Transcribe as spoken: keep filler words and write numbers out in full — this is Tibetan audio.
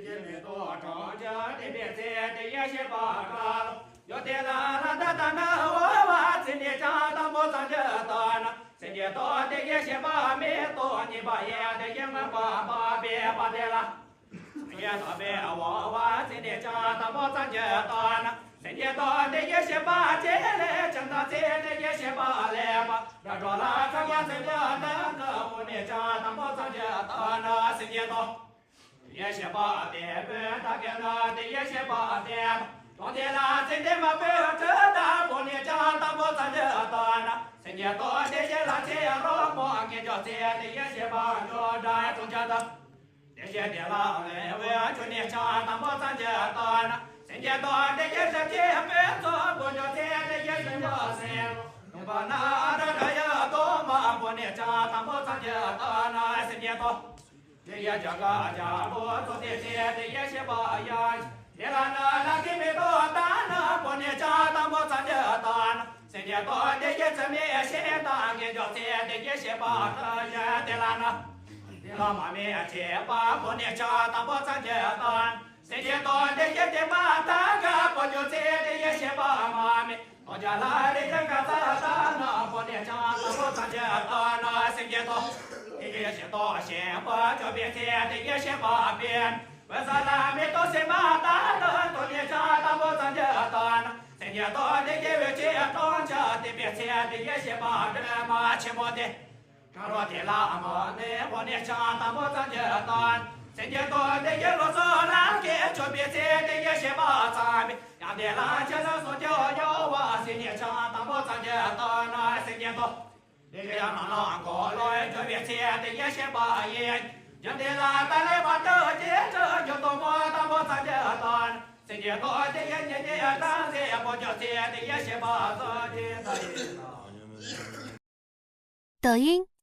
ཀྱི་མེ་ཏོག་གྲོང་ཁྱེར་བསྟན་པའི་ཚེ་དེ་ཡི་བཤད་པ་ག་ལ། ཡོད་དེ་ལ་ལ་ད་ལྟ་ན་འོ་བ་ཚེ་འདི་ཀྱང་དང་པོ་ཚང་གྱི་ལྟར་ན། སེམས་ཀྱི་རྟོག་དེ་ཡི་བཤད་པ་མེ་ཏོག་གཉིས་པ་ཡི་དེ་ཡི་མངོན་པ་འཕགས་པའི་བ་དེ་ལ། སེམས་ཀྱི་རྟོག་པའི་འོ་བ་ཚེ་འདི་ཀྱང་དང་པོ་ཚང་གྱི་ལྟར་ན། སེམས་ཀྱི་རྟོག་དེ་ཡི་བཤད་པ་ཅི་ལས་ཀྱང་དང་ཚེ་དེ་ཡི་བཤད་པ་ལེགས་པ་དགྲ་གྲོལ་ལ་ཚང་བ་ཚེ་འདི་དང་གི་བོ་ནི་ཀྱང་དང་པོ་ཚང་གྱི་ལྟར་ན། སེམས་ཀྱི་རྟོག་དེ་ཡི་བཤད་པ་སྟེ་བོད་ད་གེ་ན་དེ་ཡི་བཤད་པ་སྟེ། དོན་དེ་ལ་ཚེ་འདས་མ་བོད་དུ་དང་པོ་ནས་ཀྱང་དང་པོ་ཚང་གི་ལྟར་ན། སེམས་ཀྱི་རྟོག་དེ་ཡི་ལ་ཚེ་རོགས་མོ་ངེས་འཇོག་ཚེ་དེ་ཡི་བཤད་པ་འཇོག་སྒྲ་གྲོང་ཁྱེར་དུ། དེ་བཤད་དེ་ལ་ལས་བོད་ཆོས་ནས་ཀྱང་དང་པོ་ཚང་གི་ལྟར་ན། སེམས་ཀྱི་རྟོག་དེ་ཡི་ལ་ཚེ་བོད་ཚོགས་པོ་འཇོག་ཚེ་དེ་ཡི་སེམས་འཇོག་སེམས། ཡོང་བ་ན་ཨ་ར་ར་ཡ་དོ་མ་པོ་ནས་ཀྱང་དང་པོ་ཚང་གི་ལྟར་ན། སེམས་ཀྱི་རྟོག་དེ་ཡི་རྒྱ་གར་རྒྱལ་པོ་ཚོ་དེ་ཚེ་དེ་ཡི་བཤད་པ་ཡ། དེ་ལ་ན་ལ་གི་མེ་ཏོག་ལྟར་ན་པོ་ནས་ཀྱང་དང་པོ་ཚང་གི་ལྟར་ན། སེམས་ཀྱི་རྟོག་དེ་ཡི་ཚེ་མེད་ཤེས་དང་ངེས་འཇོག་ཚེ་དེ་ཡི་བཤད་པ་ག་ཡ། དེ་ལ་ན་དེ་ལ་མ་མེད་བྱེད་པ་པོ་ནས་ཀྱང་དང་པོ་ཚང་གི་ལྟར་ན། སེམས་ཀྱི་རྟོག་དེ་ཡི་དེ་མ་ཐག་ག་པོ་འཇོག་ཚེ་དེ་ཡི་བཤད་པ་མ་མེད། རྟོག་བྱ་ལ་རེ་ཅན་ག་ཚ་ལྟར་ན་པོ་ནས་ཀྱང་དང་པོ་ཚང་གི་ལྟར་ན། སེམས་ཀྱི་རྟོག་དེ་ཡི་བཤད་རྟོག་ཞེན་པ་སྐྱོབ་པའི་ཚེ་དེ་ཡི་བཤད་པ་སྤེལ། བོད་ས་ལ་མེ་ཏོག་སེམས་མ་ལྟར་ན་པོ་ནས་ཀྱང་དང་པོ་ཚང་གི་ལྟར་ན། སེམས་ཀྱི་རྟོག་དེ་ཡི་འོད་ཆེན་སྟོང་ཆ་དེ་པའི་ཚེ་དེ་ཡི་བཤད་པ་སྒྲོན་མ་ཆེན་པོ་སྟེ། གང་རུང་དེ་ལ་མ་ནས་པོ་ནས་ཀྱང་དང་པོ་ཚང་གི་ལྟར་ན། སེམས་ཀྱི་རྟོག་དེ་ཡི་བློ་ཚོགས་ལམ་གྱི་སྐྱོབ་པའི་ཚེ་དེ་ཡི་བཤད་པ་ཚང་བའི། ཡང་དེ་ལ་ཅི་ལ་སོགས་ཀྱང་ཡོད་པ་སེམས་ནས་ཀྱང་དང་པོ་ཚང་གི་ལྟར་ན། སེམས་ཀྱི་རྟོག་དེ་ཡི་རྣམ་སྣང་འཁོར་ལོས་སྒྱུར་བའི་ཚེ་དེ་ཡི་བཤད་པ་ཡིན། ཡང་དེ་ལ་ད་ལས་བར་དུ་རྗེས་སུ་འཇུག་དོ་མོ་དང་པོ་ཚང་གི་ལྟར་ན། སེམས་ཀྱི་རྟོག་དེ་ཡི་ཉེ་ཉེ་དང་ཚེ་པོ་འཇོག་ཚེ་དེ་ཡི་བཤད་པ་སོགས་ཀྱི་ད་ཡིན་ལ། 抖音